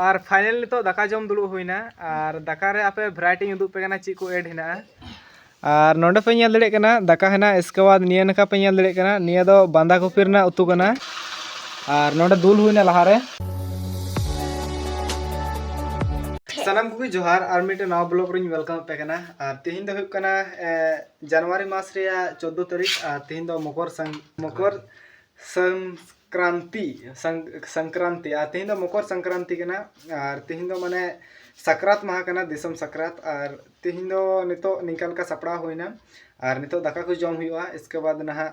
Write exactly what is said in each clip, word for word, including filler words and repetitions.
ᱟᱨ final ᱱᱤᱛᱚᱜ ᱫᱟᱠᱟ ᱡᱚᱢ ᱫᱩᱲᱩᱵ ᱦᱩᱭᱱᱟ᱾ ᱟᱨ ᱫᱟᱠᱟ ᱨᱮ ᱟᱯᱮ ᱵᱷᱮᱨᱟᱭᱴᱤᱧ ᱩᱫᱩᱜ ᱯᱮ ᱠᱟᱱᱟ, ᱪᱮᱫ ᱠᱚ ᱮᱰ ᱦᱮᱱᱟᱜᱼᱟ᱾ ᱟᱨ ᱱᱚᱰᱮ ᱯᱮ ᱧᱮᱞ ᱫᱟᱲᱮᱭᱟᱜ ᱠᱟᱱᱟ, ᱫᱟᱠᱟ ᱦᱮᱱᱟᱜᱼᱟ, ᱤᱥᱠᱮ ᱵᱟᱫᱽ ᱱᱤᱭᱟᱹ ᱱᱟᱠᱷᱟ ᱯᱮ ᱧᱮᱞ ᱫᱟᱲᱮᱭᱟᱜ ᱠᱟᱱᱟ, ᱱᱤᱭᱟᱹ ᱫᱚ ᱵᱟᱸᱫᱷᱟ ᱠᱚᱯᱤ ᱨᱮᱱᱟᱜ ᱩᱛᱩ ᱠᱟᱱᱟ᱾ ᱟᱨ ᱱᱚᱰᱮ ᱫᱩᱞ ᱦᱩᱭᱱᱟ ᱞᱟᱦᱟᱨᱮ᱾ ᱥᱟᱱᱟᱢ ᱠᱚᱜᱮ ᱡᱚᱦᱟᱨ, ᱟᱨ ᱢᱤᱫᱴᱮᱱ ᱱᱟᱣᱟ ᱵᱞᱚᱜ ᱨᱤᱧ ᱣᱮᱞᱠᱟᱢ ᱯᱮ ᱠᱟᱱᱟ᱾ ᱟᱨ ᱛᱮᱦᱮᱧ ᱫᱚ ᱦᱩᱭᱩᱜ ᱠᱟᱱᱟ, ᱮ, ᱡᱟᱱᱩᱣᱟᱨᱤ ᱢᱟᱥ ᱨᱮᱭᱟᱜ ᱪᱳᱫᱽᱫᱳ ᱛᱟᱹᱨᱤᱠᱷ᱾ ᱟᱨ ᱛᱮᱦᱮᱧ ᱫᱚ ᱢᱚᱠᱚᱨ ᱥᱟᱝ-, ᱢᱚᱠᱚᱨ ᱥᱚᱝᱠᱨᱟᱱᱛᱤ, ᱥᱚᱝ-, ᱥᱚᱝᱠᱨᱟᱱᱛᱤ᱾ ᱟᱨ ᱛᱮᱦᱮᱧ ᱫᱚ ᱢᱚᱠᱚᱨ ᱥᱚᱝᱠᱨᱟᱱᱛᱤ ᱠᱟᱱᱟ᱾ ᱟᱨ ᱛᱮᱦᱮᱧ ᱫᱚ ᱢᱟᱱᱮ ᱥᱟᱠᱨᱟᱛ ᱢᱟᱦᱟ ᱠᱟᱱᱟ, ᱫᱤᱥᱚᱢ ᱥᱟᱠᱨᱟᱛ᱾ ᱟᱨ ᱛᱮᱦᱮᱧ ᱫᱚ ᱱᱤᱛᱚᱜ ᱱᱤᱝᱠᱟ ᱞᱮᱠᱟ ᱥᱟᱯᱲᱟᱣ ᱦᱩᱭᱱᱟ᱾ ᱟᱨ ᱱᱤᱛᱚᱜ ᱫᱟᱠᱟ ᱠᱚ ᱡᱚᱢ ᱦᱩᱭᱩᱜᱼᱟ, ᱤᱥᱠᱮ ᱵᱟᱫᱽ ᱱᱟᱦᱟᱜ,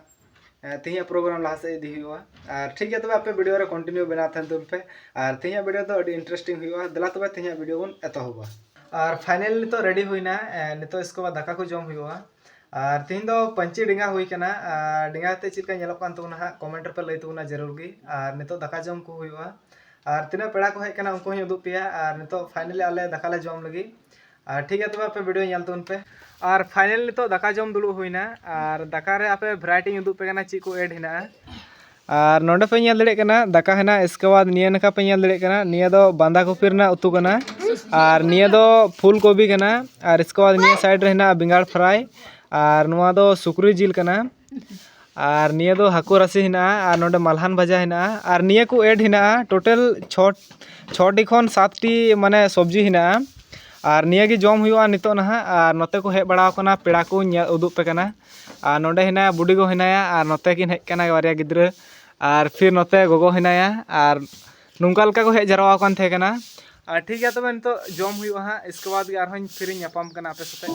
ᱮ, ᱛᱮᱦᱮᱧᱟᱜ ᱯᱨᱳᱜᱨᱟᱢ ᱞᱟᱦᱟ ᱥᱮᱫ ᱤᱫᱤ ᱦᱩᱭᱩᱜᱼᱟ᱾ ᱟᱨ ᱴᱷᱤᱠ ᱜᱮᱭᱟ, ᱛᱚᱵᱮ ᱟᱯᱮ ᱵᱷᱤᱰᱤᱭᱳ ᱨᱮ ᱠᱚᱱᱴᱤᱱᱤᱭᱩ ᱵᱮᱱᱟᱣ ᱛᱟᱦᱮᱱ ᱛᱟᱵᱚᱱ ᱯᱮ᱾ ᱟᱨ ᱛᱮᱦᱮᱧᱟᱜ ᱵᱷᱤᱰᱤᱭᱳ ᱫᱚ ᱟᱹᱰᱤ ᱤᱱᱴᱟᱨᱮᱥᱴᱤᱝ ᱦᱩᱭᱩᱜᱼᱟ᱾ ᱫᱮᱞᱟ ᱛᱚᱵᱮ ᱛᱮᱦᱮᱧᱟᱜ ᱵᱷᱤᱰᱤᱭᱳ ᱵᱚᱱ ᱮᱛᱚᱦᱚᱵᱟ᱾ ᱟᱨ ᱯᱷᱟᱭᱱᱟᱞ ᱱᱤᱛᱚᱜ ᱨᱮᱰᱤ ᱦᱩᱭᱱᱟ, ᱮ, ᱱᱤᱛᱚᱜ ᱤᱥᱠᱮ ᱵᱟᱫᱽ ᱫᱟᱠᱟ ᱠᱚ ᱡᱚᱢ ᱦᱩᱭᱩᱜᱼᱟ᱾ ᱟᱨ ᱛᱮᱦᱮᱧ ᱫᱚ ᱯᱟᱹᱧᱪᱤ ᱰᱮᱸᱜᱟ ᱦᱩᱭ ᱠᱟᱱᱟ᱾ ᱟᱨ ᱰᱮᱸᱜᱟ ᱠᱟᱛᱮ ᱪᱮᱫ ᱞᱮᱠᱟ ᱧᱮᱞᱚᱜ ᱠᱟᱱ ᱛᱟᱵᱚᱱᱟ ᱦᱟᱸᱜ, ᱠᱚᱢᱮᱱᱴ ᱨᱮᱯᱮ ᱞᱟᱹᱭ ᱛᱟᱵᱚᱱᱟ ᱡᱟᱹᱨᱩᱲ ᱜᱮ᱾ ᱟᱨ ᱱᱤᱛᱚᱜ ᱫᱟᱠᱟ ᱡᱚᱢ ᱠᱚ ᱦᱩᱭᱩᱜᱼᱟ᱾ ᱟᱨ ᱛᱤᱱᱟᱹᱜ ᱯᱮᱲᱟ ᱠᱚ ᱦᱮᱡ ᱠᱟᱱᱟ, ᱩᱱᱠᱩ ᱦᱚᱸᱧ ᱩᱫᱩᱜ ᱯᱮᱭᱟ᱾ ᱟᱨ ᱱᱤᱛᱚᱜ ᱯᱷᱟᱭᱱᱟᱞᱤ ᱟᱞᱮ ᱫᱟᱠᱟ ᱞᱮ ᱡᱚᱢ ᱞᱟᱹᱜᱤᱫ᱾ ᱟᱨ ᱴᱷᱤᱠ ᱜᱮᱭᱟ, ᱛᱚᱵᱮ ᱟᱯᱮ ᱵᱷᱤᱰᱤᱭᱳ ᱧᱮᱞ ᱛᱟᱵᱚᱱ ᱯᱮ᱾ ᱟᱨ ᱯᱷᱟᱭᱱᱟᱞ ᱱᱤᱛᱚᱜ ᱫᱟᱠᱟ ᱡᱚᱢ ᱫᱩᱲᱩᱵ ᱦᱩᱭᱱᱟ᱾ ᱟᱨ ᱫᱟᱠᱟ ᱨᱮ ᱟᱯᱮ ᱵᱷᱮᱨᱟᱭᱴᱤᱧ ᱩᱫᱩᱜ ᱯᱮ ᱠᱟᱱᱟ, ᱪᱮᱫ ᱠᱚ ᱮᱰ ᱦᱮᱱᱟᱜᱼᱟ᱾ ᱟᱨ ᱱᱚᱰᱮ ᱯᱮ ᱧᱮᱞ ᱫᱟᱲᱮᱭᱟᱜ ᱠᱟᱱᱟ, ᱫᱟᱠᱟ ᱦᱮᱱᱟᱜᱼᱟ, ᱤᱥᱠᱮ ᱵᱟᱫᱽ ᱱᱤᱭᱟᱹ ᱱᱟᱠᱷᱟ ᱯᱮ ᱧᱮᱞ ᱫᱟᱲᱮᱭᱟᱜ ᱠᱟᱱᱟ, ᱱᱤᱭᱟᱹ ᱫᱚ ᱵᱟᱸᱫᱷᱟ ᱠᱚᱯᱤ ᱨᱮᱱᱟᱜ ᱩᱛᱩ ᱠᱟᱱᱟ᱾ ᱟᱨ ᱱᱤᱭᱟᱹ ᱫᱚ ᱯᱷᱩᱞ ᱠᱚᱵᱤ ᱠᱟᱱᱟ᱾ ᱟᱨ ᱤᱥᱠᱮ ᱵᱟᱫᱽ ᱱᱤᱭᱟᱹ ᱥᱟᱭᱤᱰ ᱨᱮ ᱦᱮᱱᱟᱜᱼᱟ ᱵᱮᱸᱜᱟᱲ ᱯᱷᱨᱟᱭ᱾ ᱟᱨ ᱱᱚᱣᱟ ᱫᱚ ᱥᱩᱠᱨᱤ ᱡᱤᱞ ᱠᱟᱱᱟ᱾ ᱟᱨ ᱱᱤᱭᱟᱹ ᱫᱚ ᱦᱟᱹᱠᱩ ᱨᱟᱥᱮ ᱦᱮᱱᱟᱜᱼᱟ᱾ ᱟᱨ ᱱᱚᱰᱮ ᱢᱟᱞᱦᱟᱱ ᱵᱷᱟᱡᱟ ᱦᱮᱱᱟᱜᱼᱟ᱾ ᱟᱨ ᱱᱤᱭᱟᱹ ᱠᱚ ᱮᱰ ᱦᱮᱱᱟᱜᱼᱟ, ᱴᱳᱴᱟᱞ ᱪᱷᱚ, ᱪᱷᱚᱴᱤ ᱠᱷᱚᱱ ᱥᱟᱛᱴᱤ ᱢᱟᱱᱮ ᱥᱚᱵᱽᱡᱤ ᱦᱮᱱᱟᱜᱼᱟ᱾ ᱟᱨ ᱱᱤᱭᱟᱹ ᱜᱮ ᱡᱚᱢ ᱦᱩᱭᱩᱜᱼᱟ ᱱᱤᱛᱚᱜ ᱱᱟᱦᱟᱜ᱾ ᱟᱨ ᱱᱚᱛᱮ ᱠᱚ ᱦᱮᱡ ᱵᱟᱲᱟᱣ ᱠᱟᱱᱟ, ᱯᱮᱲᱟ ᱠᱚ ᱧᱮᱞ ᱩᱫᱩᱜ ᱯᱮ ᱠᱟᱱᱟ᱾ ᱟᱨ ᱱᱚᱰᱮ ᱦᱮᱱᱟᱭᱟ, ᱵᱩᱰᱤ ᱜᱚ ᱦᱮᱱᱟᱭᱟ, ᱟᱨ ᱱᱚᱛᱮ ᱠᱤᱱ ᱦᱮᱡ ᱠᱟᱱᱟ ᱵᱟᱨᱭᱟ ᱜᱤᱫᱽᱨᱟᱹ, ᱟᱨ ᱯᱷᱤᱨ ᱱᱚᱛᱮ ᱜᱚᱜᱚ ᱦᱮᱱᱟᱭᱟ᱾ ᱟᱨ ᱱᱚᱝᱠᱟ ᱞᱮᱠᱟ ᱠᱚ ᱦᱮᱡ ᱡᱟᱨᱣᱟ ᱟᱠᱟᱱ ᱛᱟᱦᱮᱸ ᱠᱟᱱᱟ᱾ ᱟᱨ ᱴᱷᱤᱠ ᱜᱮᱭᱟ, ᱛᱚᱵᱮ ᱱᱤᱛᱚᱜ ᱡᱚᱢ ᱦᱩᱭᱩᱜᱼᱟ ᱦᱟᱸᱜ, ᱤᱥᱠᱮ ᱵᱟᱫᱽ ᱜᱮ ᱟᱨᱦᱚᱸᱧ ᱯᱷᱤᱨᱤᱧ ᱧᱟᱯᱟᱢ ᱠᱟᱱᱟ ᱟᱯᱮ ᱥᱟᱛᱮ᱾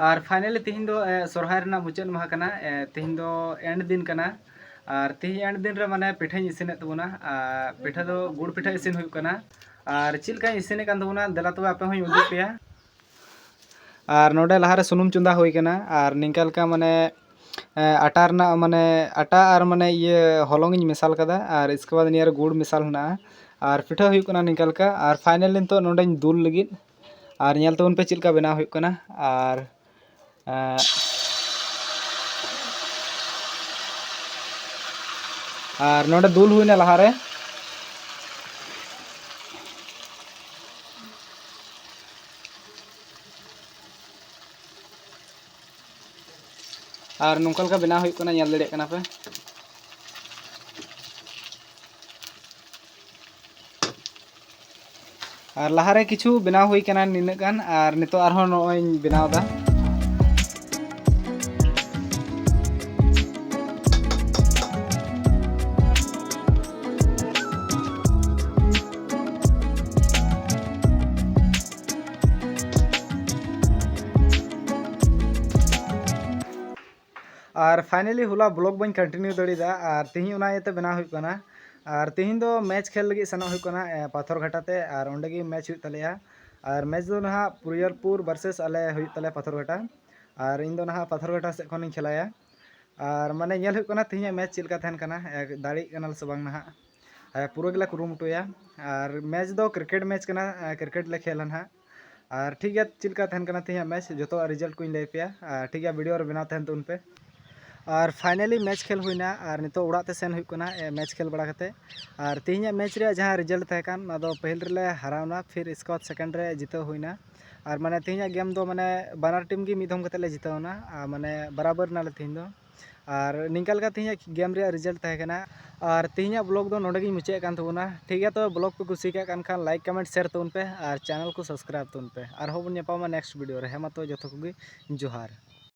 ᱟᱨ ᱯᱷᱟᱭᱱᱟᱞᱤ ᱛᱤᱦᱤᱧ ᱫᱚ, ᱮ, ᱥᱚᱨᱦᱟᱭ ᱨᱮᱱᱟᱜ ᱢᱩᱪᱟᱹᱫ ᱢᱟᱦᱟ ᱠᱟᱱᱟ᱾ ᱮ, ᱛᱤᱦᱤᱧ ᱫᱚ ᱮᱱᱰ ᱫᱤᱱ ᱠᱟᱱᱟ᱾ ᱟᱨ ᱛᱤᱦᱤᱧ ᱮᱱᱰ ᱫᱤᱱ ᱨᱮ ᱢᱟᱱᱮ ᱯᱤᱴᱷᱟᱹᱧ ᱤᱥᱤᱱᱮᱫ ᱛᱟᱵᱚᱱᱟ᱾ ᱟᱨ ᱯᱤᱴᱷᱟᱹ ᱫᱚ ᱜᱩᱲ ᱯᱤᱴᱷᱟᱹ ᱤᱥᱤᱱ ᱦᱩᱭᱩᱜ ᱠᱟᱱᱟ᱾ ᱟᱨ ᱪᱮᱫ ᱞᱮᱠᱟᱧ ᱤᱥᱤᱱᱮᱫ ᱠᱟᱱ ᱛᱟᱵᱚᱱᱟ, ᱫᱮᱞᱟ ᱛᱚᱵᱮ ᱟᱯᱮ ᱦᱚᱸᱧ ᱩᱫᱩᱜ ᱯᱮᱭᱟ᱾ ᱟᱨ ᱱᱚᱰᱮ ᱞᱟᱦᱟᱨᱮ ᱥᱩᱱᱩᱢ ᱪᱚᱸᱫᱟ ᱦᱩᱭ ᱠᱟᱱᱟ, ᱟᱨ ᱱᱤᱝᱠᱟ ᱞᱮᱠᱟ ᱢᱟᱱᱮ, ᱮ, ᱟᱴᱟ ᱨᱮᱱᱟᱜ ᱢᱟᱱᱮ, ᱟᱴᱟ ᱟᱨ ᱢᱟᱱᱮ ᱤᱭᱟᱹ ᱦᱚᱞᱚᱝ ᱤᱧ ᱢᱮᱥᱟᱞ ᱠᱟᱫᱟ, ᱟᱨ ᱤᱥᱠᱮ ᱵᱟᱫᱽ ᱱᱤᱭᱟᱹ ᱨᱮ ᱜᱩᱲ ᱢᱮᱥᱟᱞ ᱦᱮᱱᱟᱜᱼᱟ, ᱟᱨ ᱯᱤᱴᱷᱟᱹ ᱦᱩᱭᱩᱜ ᱠᱟᱱᱟ ᱱᱤᱝᱠᱟ ᱞᱮᱠᱟ᱾ ᱟᱨ finally ᱱᱤᱛᱚᱜ ᱱᱚᱰᱮᱧ ᱫᱩᱞ ᱞᱟᱹᱜᱤᱫ, ᱟᱨ ᱧᱮᱞ ᱛᱟᱵᱚᱱ ᱯᱮ ᱪᱮᱫ ᱞᱮᱠᱟ ᱵᱮᱱᱟᱣ ᱦᱩᱭᱩᱜ ᱠᱟᱱᱟ᱾ ᱟᱨ, ᱮ, ᱟᱨ ᱱᱚᱰᱮ ᱫᱩᱞ ᱦᱩᱭᱱᱟ ᱞᱟᱦᱟᱨᱮ᱾ ᱟᱨ ᱱᱚᱝᱠᱟ ᱞᱮᱠᱟ ᱵᱮᱱᱟᱣ ᱦᱩᱭᱩᱜ ᱠᱟᱱᱟ, ᱧᱮᱞ ᱫᱟᱲᱮᱭᱟᱜ ᱠᱟᱱᱟ ᱯᱮ᱾ ᱟᱨ ᱞᱟᱦᱟᱨᱮ ᱠᱤᱪᱷᱩ ᱵᱮᱱᱟᱣ ᱦᱩᱭ ᱠᱟᱱᱟ ᱱᱤᱱᱟᱹᱜ ᱜᱟᱱ, ᱟᱨ ᱱᱤᱛᱚᱜ ᱟᱨᱦᱚᱸ ᱱᱚᱜᱼᱚᱭ ᱤᱧ ᱵᱮᱱᱟᱣ ᱮᱫᱟ᱾ ᱟᱨ finally ᱦᱚᱞᱟ vlog ᱵᱟᱹᱧ continue ᱫᱟᱲᱮᱭᱟᱫᱟ, ᱟᱨ ᱛᱮᱦᱮᱧ ᱚᱱᱟ ᱤᱭᱟᱹᱛᱮ ᱵᱮᱱᱟᱣ ᱦᱩᱭᱩᱜ ᱠᱟᱱᱟ᱾ ᱟᱨ ᱛᱮᱦᱮᱧ ᱫᱚ match ᱠᱷᱮᱞ ᱞᱟᱹᱜᱤᱫ ᱥᱮᱱᱚᱜ ᱦᱩᱭᱩᱜ ᱠᱟᱱᱟ, ᱮ, ᱯᱟᱛᱷᱚᱨ ᱜᱷᱟᱴᱟ ᱛᱮ, ᱟᱨ ᱚᱸᱰᱮ ᱜᱮ match ᱦᱩᱭᱩᱜ ᱛᱟᱞᱮᱭᱟ᱾ ᱟᱨ match ᱫᱚ ᱱᱟᱦᱟᱜ ᱯᱩᱨᱭᱟᱞᱯᱩᱨ versus ᱟᱞᱮ ᱦᱩᱭᱩᱜ ᱛᱟᱞᱮᱭᱟ ᱯᱟᱛᱷᱚᱨ ᱜᱷᱟᱴᱟ, ᱟᱨ ᱤᱧ ᱫᱚ ᱱᱟᱦᱟᱜ ᱯᱟᱛᱷᱚᱨ ᱜᱷᱟᱴᱟ ᱥᱮᱫ ᱠᱷᱚᱱᱤᱧ ᱠᱷᱮᱞᱟᱭᱟ᱾ ᱟᱨ ᱢᱟᱱᱮ ᱧᱮᱞ ᱦᱩᱭᱩᱜ ᱠᱟᱱᱟ ᱛᱮᱦᱮᱧᱟᱜ match ᱪᱮᱫ ᱞᱮᱠᱟ ᱛᱟᱦᱮᱱ ᱠᱟᱱᱟ, ᱮ, ᱫᱟᱲᱮᱭᱟᱜ ᱠᱟᱱᱟ ᱞᱮ ᱥᱮ ᱵᱟᱝ ᱱᱟᱦᱟᱜ᱾ ᱮ, ᱯᱩᱨᱟᱹ ᱜᱮᱞᱮ ᱠᱩᱨᱩᱢᱩᱴᱩᱭᱟ᱾ ᱟᱨ match ᱫᱚ cricket match ᱠᱟᱱᱟ, ᱮ, cricket ᱞᱮ ᱠᱷᱮᱞᱟ ᱱᱟᱦᱟᱜ᱾ ᱟᱨ ᱴᱷᱤᱠ ᱜᱮᱭᱟ, ᱪᱮᱫ ᱞᱮᱠᱟ ᱛᱟᱦᱮᱱ ᱠᱟᱱᱟ ᱛᱮᱦᱮᱧᱟᱜ match, ᱡᱚᱛᱚᱣᱟᱜ result ᱠᱚᱧ ᱞᱟᱹᱭ ᱯᱮᱭᱟ᱾ ᱟᱨ ᱴᱷᱤᱠ ᱜᱮᱭᱟ, video ᱨᱮ ᱵᱮᱱᱟᱣ ᱛᱟᱦᱮᱱ ᱛᱟᱵᱚᱱ ᱯᱮ᱾ ᱟᱨ finally match ᱠᱷᱮᱞ ᱦᱩᱭᱱᱟ, ᱟᱨ ᱱᱤᱛᱚᱜ ᱚᱲᱟᱜ ᱛᱮ ᱥᱮᱱ ᱦᱩᱭᱩᱜ ᱠᱟᱱᱟ, ᱮ, match ᱠᱷᱮᱞ ᱵᱟᱲᱟ ᱠᱟᱛᱮ᱾ ᱟᱨ ᱛᱮᱦᱮᱧᱟᱜ match ᱨᱮᱭᱟᱜ ᱡᱟᱦᱟᱸ result ᱛᱟᱦᱮᱸ ᱠᱟᱱ, ᱚᱱᱟ ᱫᱚ ᱯᱟᱹᱦᱤᱞ ᱨᱮᱞᱮ ᱦᱟᱨᱟᱣᱱᱟ, ᱯᱷᱤᱨ ᱤᱥᱠᱮ ᱵᱟᱫᱽ second ᱨᱮ ᱡᱤᱛᱟᱹᱣ ᱦᱩᱭᱱᱟ᱾ ᱟᱨ ᱢᱟᱱᱮ ᱛᱮᱦᱮᱧᱟᱜ game ᱫᱚ ᱢᱟᱱᱮ ᱵᱟᱱᱟᱨ team ᱜᱮ ᱢᱤᱫ ᱫᱷᱚᱢ ᱠᱟᱛᱮ ᱞᱮ ᱡᱤᱛᱟᱹᱣ ᱮᱱᱟ, ᱟᱨ ᱢᱟᱱᱮ ᱵᱟᱨᱟᱵᱟᱨ ᱮᱱᱟᱞᱮ ᱛᱮᱦᱮᱧ ᱫᱚ᱾ ᱟᱨ ᱱᱤᱝᱠᱟ ᱞᱮᱠᱟ ᱛᱮᱦᱮᱧᱟᱜ game ᱨᱮᱭᱟᱜ result ᱛᱟᱦᱮᱸ ᱠᱟᱱᱟ᱾ ᱟᱨ ᱛᱮᱦᱮᱧᱟᱜ vlog ᱫᱚ ᱱᱚᱰᱮ ᱜᱤᱧ ᱢᱩᱪᱟᱹᱫ ᱮᱫ ᱠᱟᱱ ᱛᱟᱵᱚᱱᱟ᱾ ᱴᱷᱤᱠ ᱜᱮᱭᱟ, ᱛᱚᱵᱮ vlog ᱯᱮ ᱠᱩᱥᱤ ᱠᱟᱜ ᱠᱟᱱ ᱠᱷᱟᱱ like, comment, share ᱛᱟᱵᱚᱱ ᱯᱮ ᱟᱨ channel ᱠᱚ subscribe ᱛᱟᱵᱚᱱ ᱯᱮ᱾ ᱟᱨᱦᱚᱸ ᱵᱚᱱ ᱧᱟᱯᱟᱢᱟ next video ᱨᱮ᱾ ᱦᱮᱸ ᱢᱟ, ᱛᱚ ᱡᱚᱛᱚ ᱠᱚᱜᱮ ᱡᱚᱦᱟᱨ᱾